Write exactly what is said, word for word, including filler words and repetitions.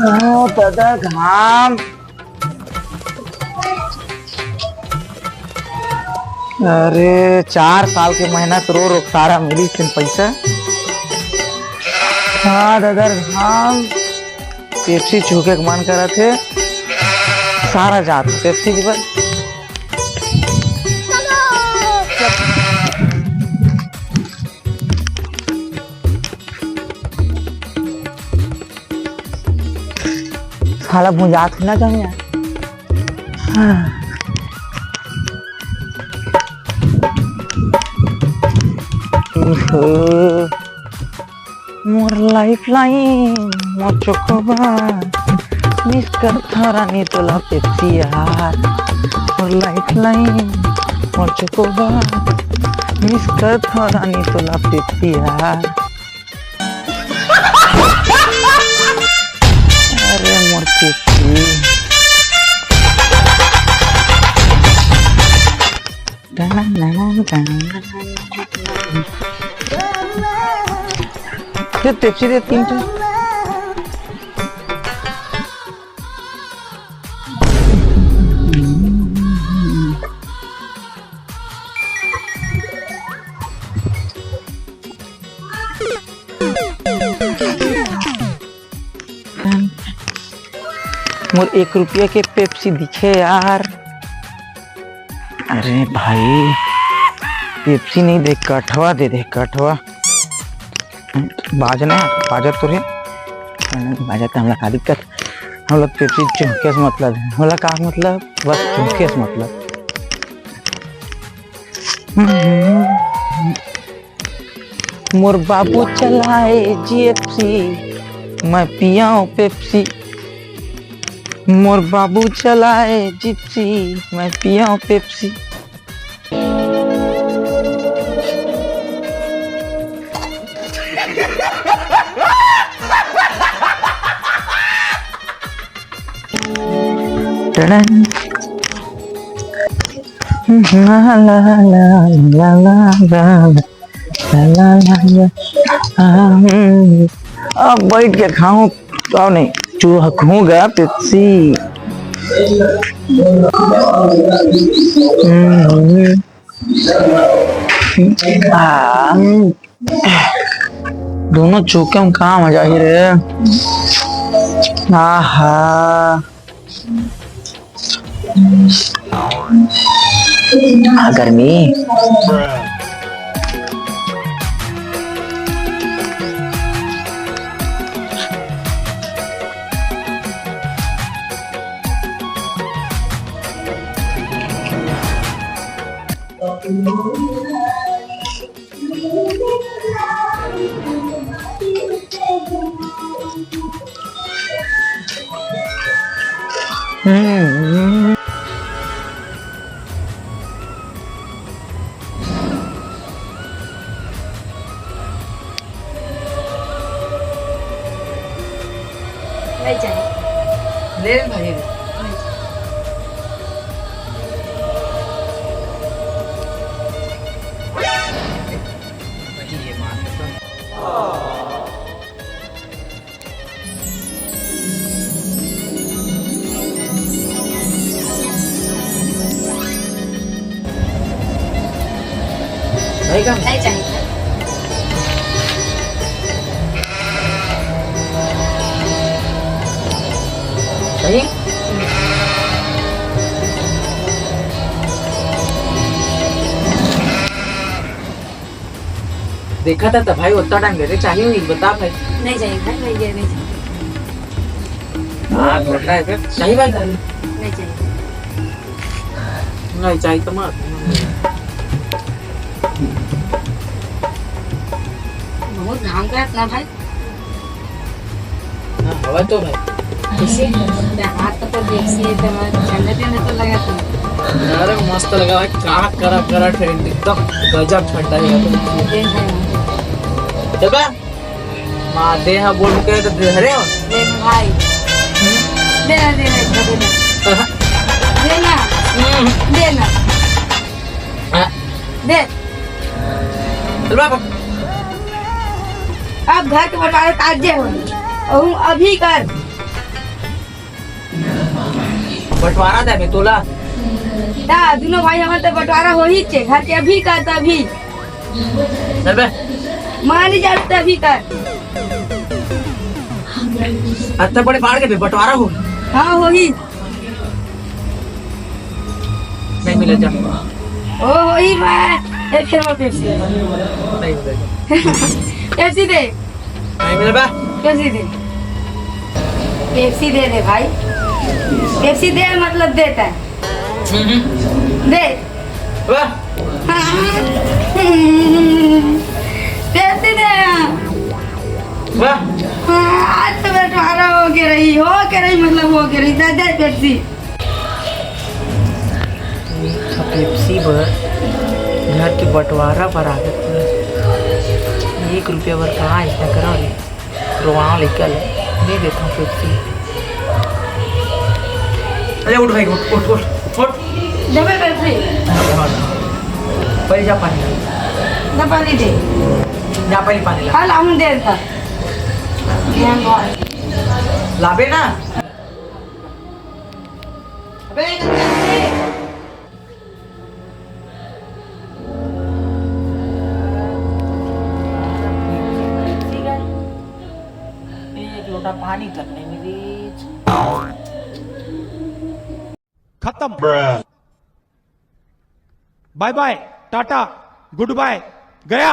ओ दादा घाम। अरे, चार साल के मेहनत रो रो सारा मिलिस तेन पैसा। हाँ दादा घाम। पेप्सी छूके के मन करत हे। सारा जात पेप्सी जी बर। साला बुझात हे ना कम यार। हाँ। ओहो। मोर लाइफलाइन, मोर चोकोबार, मिस करथों रानी तोला पेप्सी यार। मोर लाइफलाइन, मोर चोकोबार, मिस करथों रानी तोला पेप्सी यार। अरे मोर पेप्सी। दे पेप्सी दे तीन ठो। मोर एक रुपया के पेप्सी दिखे यार। अरे भाई, पेप्सी नहीं दे, कठवा दे दे, कठवा। बाजना, बाजा तो रे। बाजा तो हमला का दिक्कत? हमला पेप्सी चुमके से मतलब है। हमला का मतलब? बस चुमके से मतलब। मोर बाबू चलाए जीएफसी, मैं पियाओ पेप्सी। मोर बाबू चलाए जिप्सी, मैं पियाओ पेप्सी। टडन। ला, ला, ला। अब बैठ के खाऊं, अब नहीं, चूहा खाऊंगा पेप्सी। हम्म। आ, हम्म। दोनों चूके में का मजा ही रे। आहा। आ, गर्मी। नहीं चाहिए। ले भाई। नहीं चाहिए। सही। देखा था तो भाई, उतना टाइम देते चाहिए नहीं, बता भाई। नहीं चाहिए भाई, नहीं चाहिए, नहीं चाहिए। हाँ, बोल रहा है फिर। सही बात है। नहीं चाहिए। नहीं चाहिए तो मत। बहुत महंगा है अपना भाई। हाँ, हवा तो भाई। इसी हाथ तो देख सी, तो ठंडा ठंडा तो लगा तू। अरे मस्त लगा भाई, का करा करा ठंड, एकदम गजब ठंडा है। चल बा। माँ दे हा बोल के तो दे रे। दे ना भाई। दे ना, दे ना, दे ना। दे ना। दे ना। दे। चल बा। अब घर के बंटवारा ताजे हो। अभी कर। बंटवारा देबे तोला। ता दुनो भाई हमर त बंटवारा होही चे, घर के अभी का तभी। चल बे। मानी जा तभी का। अत्ता बड़े बाढ़ के बे बंटवारा हो। हाँ, होही। नहीं मिले जा। ओ, होही बा। ए, फिर वो पेप्सी। नहीं मिले जा। पेप्सी दे। नहीं मिले बा। पेप्सी दे। पेप्सी दे दे भाई। पेप्सी दे मतलब देता है। हम्म, हम्म। दे। वाह। पेप्सी दे। वाह। हाँ, आज तो बंटवारा हो के रही, हो के रही, मतलब हो के रही। दे, दे पेप्सी। पेप्सी बर घर के बंटवारा बर आगे पूरा एक रुपया बर का इतना करा रे? रोवाओ लइका ले, नहीं देता हूँ पेप्सी। अरे उठ भाई, उठ, उठ, उठ, उठ। देबे पेप्सी। पहले जा पानी ला। ना पानी दे। जा पहले पानी ला। हाँ, लाऊं दे इनका। ये बहुत। लाबे ना। अबे, इधर पेप्सी। एक लोटा पानी तक नहीं मिली। खत्म। बाय बाय, टाटा, गुड बाय, गया।